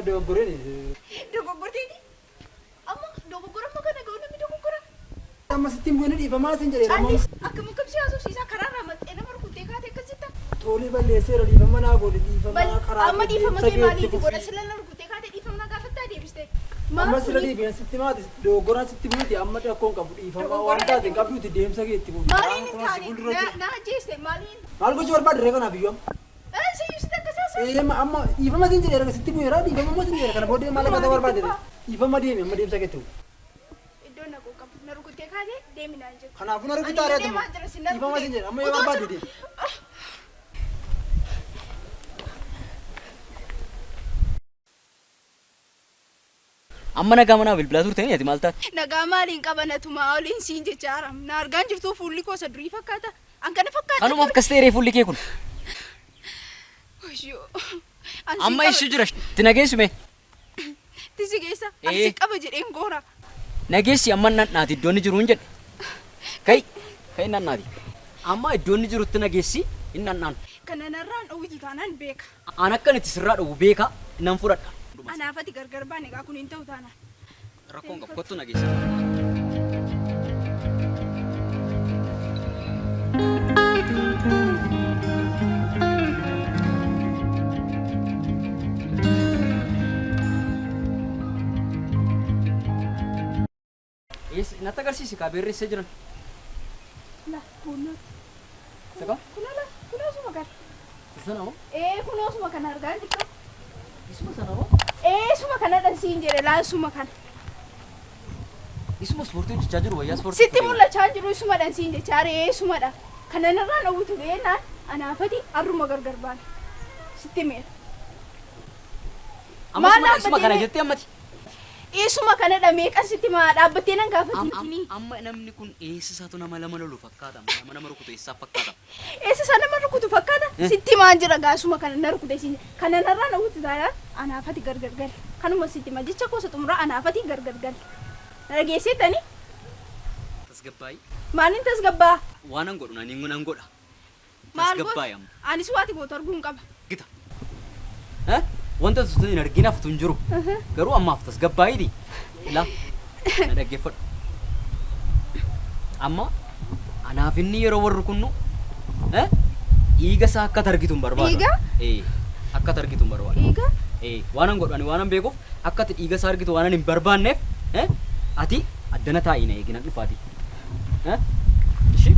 Dogoggoreen. Dogoggorteeti? Amma dogoggora amma kana ga'u namni dogoggora. Amma sitti hin bu'in dhiifamaa siin jedheera. Caallis akkam akkam si haasofsiisaa karaarraa maxxee nama rukuttee kaatee akkas jetta. Tolee balleesseera dhiifama naa godhi dhiifama karaa Amma dhiifama kee maaliif godha sila na rukuttee kaatee dhiifama na gaafattaa deebiste. Amma sila dhiifama sitti maati dogoggoraan sitti bu'uuti amma rakkoon qabu dhiifama waan taate hin qabduuti deemsa kee itti fufi. Maaliin hin taane na ajjeeste maaliin. Maal gochuu barbaadde ree kanaaf iyyuu amma? Siyyuu sitti akkas haasofsiisa. Ee amma dhiifama siin jedheera sitti bu'eera dhiifama immoo siin jedheera kana booddee maal akka ta'u barbaadde dhiifama deemi amma deemsa kee itti fufi. Iddoo naquu qabu na rukuttee kaatee deemi naan jettu. Kanaafuu na rukuttaa Ani reetu. deemaa jira sin na Dhiifama siin jedhe amma yoo Otoo barbaadde deemi. Amma nagaa manaa bilbilaa turte ati maal taate? Nagaa maaliin qaba natumaa oliin siin jecha haram. Na argaan jirtuu fuulli koo isa durii fakkaata. An kana fakkaata. Kanumaaf akkas ta'e ree fuulli kee kun. Wayyoo. An siin Amma qaba. eessu jira? Itti nageessu mee? Itti si geessa. An Ee. si qaba jedheen goora. Nageessi amma nannaati iddoo inni jiru hin jedhe. Kai kai nannaati. Amma iddoo inni jirutti nageessi hin nannaan. Kana narraan dhowwitu taanaan beeka. An akkan itti sirraa dhowwu beeka nan fudhadha. Anaafati gargar baane egaa kun hin ta'u taanaan. Rakkoon qabu kottu nageessi. Eessa natti agarsiisi kaa beerri eessa jiran? La kunoo. Isa kam? Kunoo la kunoo suma kana. Isa sana moo? Ee kunoo suma kana argaa jirtu. Isuma sana moo? Ee suma kanadhan siin jedhe laa suma kana. Isuma ispoortii hojjechaa jiru wayyaa ispoortii. Sitti mul'achaa jiru isumadhan siin jechaa ree isumadha. Kana narraan dhowwitu ga'eenaan anaafati arruma gargar baana. Sitti meera. Amma Maal isuma isuma kana dhaabbatee jettee ammati. Isuma kanadha meeqan sitti maa dhaabbattee nan gaafatin. Amma namni kun eessa isaatu nama lama lolu fakkaata. Nama nama rukutu eessaaf fakkaata. Eessa isaa nama rukutu fakkaata? Sitti maan jira gaasuma kana na rukute siin. Kana narraa na wutu taanaan anaafati gargar gali. Kanuma sitti maa jecha koosa xumuraa anaafati gargar gali. Na dhageessettani? Tasgabbaa'i. Maaliin tasgabbaa? Waanan godhu nan nan godha. Maal goota? Tasgabbaa'i amma. Anis waati gootu arguu hin qaba. Gita. Eh? Wanta tu hin argin haftu hin jiru. Garuu ammaaf tasgabbaa'iiti. Ilaa na dhaggeeffadhu. Amma anaaf inni yeroo warri kunnu eh? Dhiiga isaa akka argitu hin barbaadu. Dhiiga? Ee, akka argitu hin barbaadu. Dhiiga? Ee, waanan godhu ani waanan beekuuf akka ati dhiiga isaa argitu waanan hin barbaanneef eh? Ati addana taa'ii na eegi nan dhufaati. Eh? Ishi?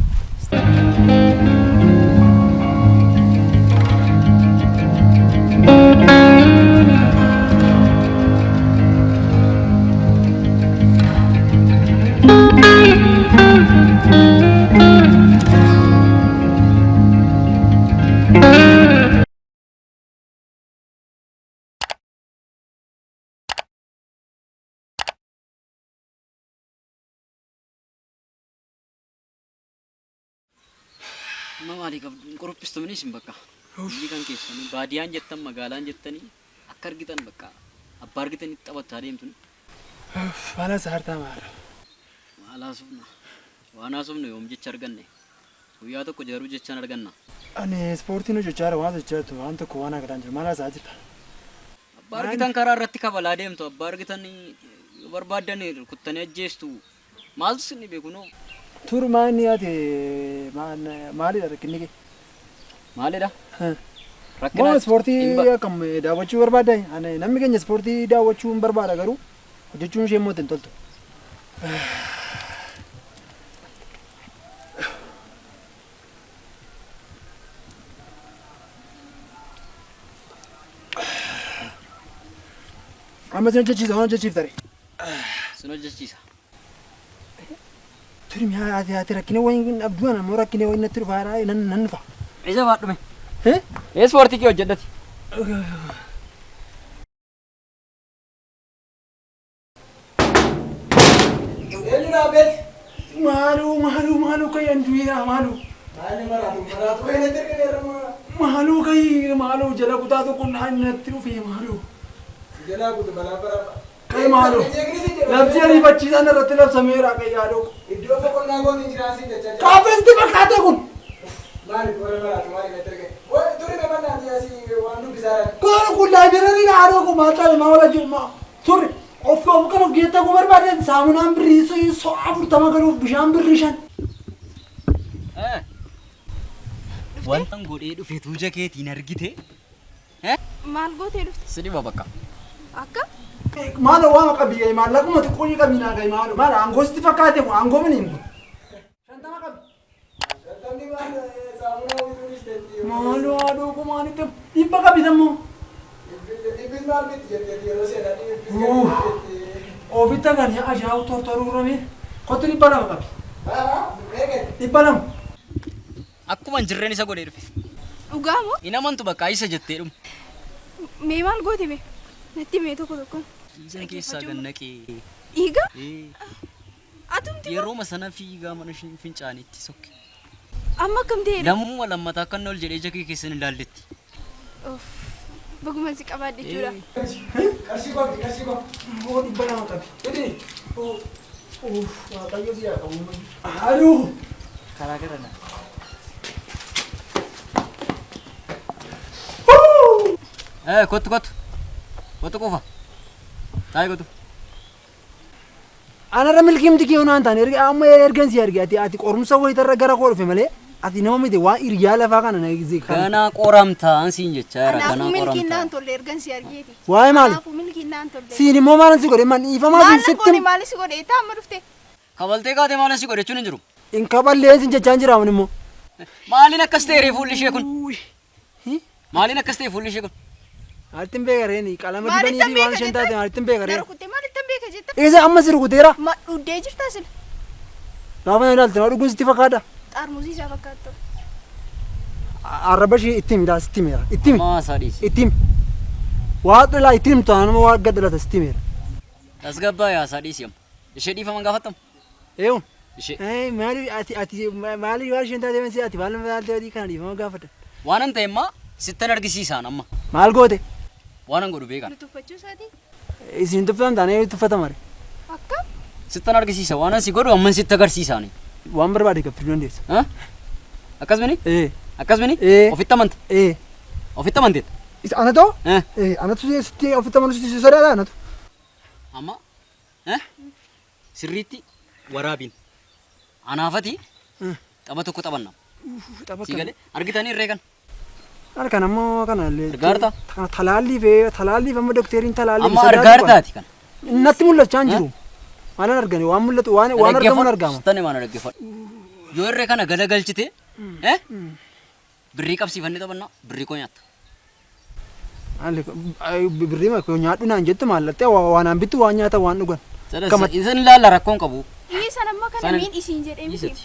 Amma maalii qabdu hin qorophistumni isin bakka. Biyyi kan keessanii baadiyyaan jettan magaalaan jettanii akka argitan bakka abbaa argitanitti taphataa deemtu. Maala saartaa maala? Maal haasofna? Waan haasofnu yoom jecha arganne? Guyyaa tokko jaruu jechaan arganna. Ani ispoortiin hojjechaa jira waan hojjechaa jirtu waan tokko waan argataa hin jiru maal haasaa jirta? Abbaa argitan karaa irratti kabalaa deemtu abbaa argitan yoo barbaaddan rukuttanii ajjeestu. Maaltu isin dhibe kunoo? Tur maa inni ati maalidha rakkinni kee? Maalidha? Moo Rakkina ispoortii hin akkam daawwachuu barbaadda? Ani namni keenya ispoortii daawwachuu hin barbaada garuu hojjechuun ishee immoo itti hin toltu. Amma sin hojjechiisa waan hojjechiif tare. Sin hojjechiisa. Turi mi'a ati ati rakkina wayiin dhabduu ana immoo rakkina wayiin natti dhufaa nan nan dhufa. Isa baadhume. Eh? Ispoortii kee hojjedhati. Eenyu dhaabbeeti? Maaloo maaloo maaloo kai an du'eera maaloo. Maalli maraatu maraatu wayii natti erganeerra moo? Maaloo kai maaloo jala kutaa tokko naan natti dhufe maaloo. Si jalaa kutu balaa baraa. Kai maaloo. Jeeqni si jedha. Labsi ariifachiisaan irratti labsameera kai yaadoo. Iddoo boqonnaa gootiin jiraan si jechaa jira. Kaafeesti fakkaate kun. Maali warra maraatu maali natti ergane? Wayii turi mee mannaati asii waan dubbisaa jiran. Kun kun laayibireerii haadhoo koo maal taate maa wala jiru maa turre of of kan of geetta koo barbaade saamunaan birrii so 40 galuuf bishaan birrii 5. Wantan godhee dhufe tuuja keetiin argite. Maal gootee dhufte? Si dhiba bakka. Akka? Maal waan qabi maallaquma xiqqoo ni qabinaa gahi maal maal aangoo sitti fakkaate kun aangoo miniin kun. 50 qabi. Shantamni maal saamunaa bituu dhiisteetti. Maaloo haadhoo koo maalitti 100 qabi sammoo. Dhibbis maal bitti jetteetti yeroo seenaa dhibbis gadi jetteetti. Ofitti gani ashaa'u tortoruurame kottu 200 qabi. Meeqa? 200. Akkuma hin jirreen isa godhee dhufe. Dhugaa moo? Hin amantu bakka isa jettee dhumu. Mee maal goote mee? Natti mee tokko tokkoon. Dhiiga keessaa gad naqee. Dhiiga? Atumti moo? Yerooma sana fiigaa mana fincaaniitti sokke. Amma akkam ta'eera? Lammuma lammataa akka inni ol jedhee ija kee keessan ilaalletti. Of. Baguma si qabaadhe jechuudha. Qarshii qabdi qarshii qabdi. Oo 200 qabi. Fidi. Uff waaqayyo si haa qabu. Haadhoo. Karaa gara na. Kottu kottu. Kottu quufa. Taa'ii kottu. Anarra milkiimti kee waan taane erga amma ergan si arge ati ati qorumsa wayitarra gara koo dhufe malee ati nama miti waan hiriyaa lafaa kana na kana. Ganaa qoramtaa siin jechaa jira. Kanaafuu Ganaa milkiin naan qoramtaa. tolle ergan si argeeti. Waa'ee maali? Kanaafuu milkiin naan tolle. Siin immoo maalan si godhe man dhiifamaa Maal siin na goone sitti maali si godhe taa amma dhufte? Kabaltee kaatee maalan si godhe jechuun hin jiru. hin kaballeen sin jechaan jira mun immoo. Maaliin akkas ta'e ree fuulli ishee kun? Uy. Maaliin akkas ta'e fuulli ishee kun? Maalittiin beekareen qalama Maalittan dibanii fi waan beeka isheen taate jettaa? maalittiin Na beekareen. rukutte maalittan beeka jetta? Isa amma si rukuteera. Ma dhuddee jirtaa sila? Gaafa na ilaalte na dhuguun sitti fakkaata. Xaarmusii isaa fakkaattu. Arraba ishee itti himi sitti himeera. Itti himi. Maa isaa dhiisi. Itti himi. Waa dhalaa itti himtu nama waa gad dhalata sitti himeera. Tasgabbaa yaa isaa dhiisi amma. Ishee dhiifama gaafattamu. Eewun. Ishee. Maali ati ati maali waan isheen taate miti ati maal maal ta'e kana dhiifama gaafadha. Waanan ta'e immoo sittan argisiisaan amma. Maal goote? Waanan godhu beekan. Nu tuffachuu isaatii? Isin tuffatan taanee tuffatama. Akka? Sittan argisiisa waanan si godhu amman sitti agarsiisaani. Waan barbaade gaffachuu dandeessa. Akkas mini? Ee. Akkas mini? Ee. Ofitti amanta. Ee. Ofitti amanteetta. Isa ana ta'u? Eh. Ee anatu sitti ofitti amanu sitti sodaata anatu. Amma sirriitti waraabiin. Anaafati tapha tokko taphanna. Tapha Si galee argitanii irree kan. Kan ammoo kana illee. Argaartaa? Talaallii fee talaallii amma dokteriin talaallii. Amma argaartaati kan. Natti mul'achaa hin jiru. Maalan argani waan mul'atu waan waan argamuun argama. Tani maana dhaggeeffadhu. Yoo irree kana galagalchite birrii qabsiifannee taphannaa birrii koo nyaatta. Birrii nyaadhu naan jettu maallattee waan aan bittu waan nyaata waan dhugan. Isin ilaalla rakkoon qabu. Dhiisan amma kana Sana- miin isiin jedhee miti. Dhiisati.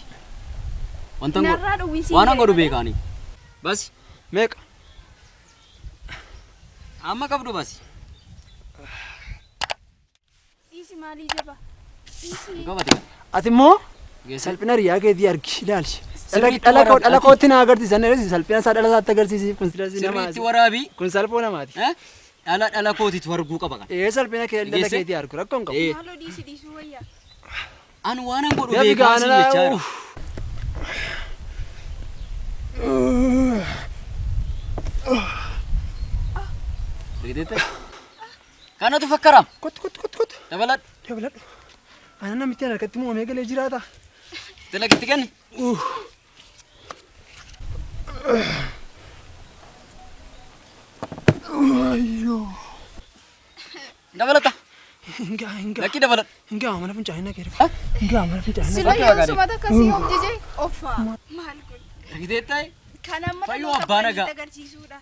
Wantan godhu. Narraa dhowwisiin Waanan godhu jedhe malee. beekaani. Basi Meeqa? amma qabdu basi. Dhiisi maalii jaba? Dhiisi. Qabate kan. Ati immoo Geesse. salphina riyaa keetii argi ilaali. Sirriitti Dhala waraabi. dhala kootti na agarsiisan salphina isaa dhala isaatti agarsiisi kun sila Sirriitti namaati. waraabii. Kun salphoo namaati. Dhala dhala kootiitu arguu qaba kan. Ee salphina kee dhala Geesse? keetii argu rakkoon qabu. Ee. Maaloo dhiisi dhiisuu wayyaa. Ani waanan godhu Deebi beekaa siin gaana jechaa jira. Argiteetta? Kanatu fakkarama. Kottu kottu kottu kottu. Dabaladhu. Dabaladhu. Ana namitti harkatti muumee galee jiraata. Dalagitti kenni. Ayyoo. Dabalata. Hingaa hingaa. Lakkii dabaladhu. Hingaa mana fincaanii na keessa. Hingaa mana fincaanii na Sila Bakka yoo bakka sumata akkasii of jijee ofa. Maal kun? Argiteetta? Kan amma Fayyoo dhaloota abbaa nagaa. boriitti agarsiisuudha.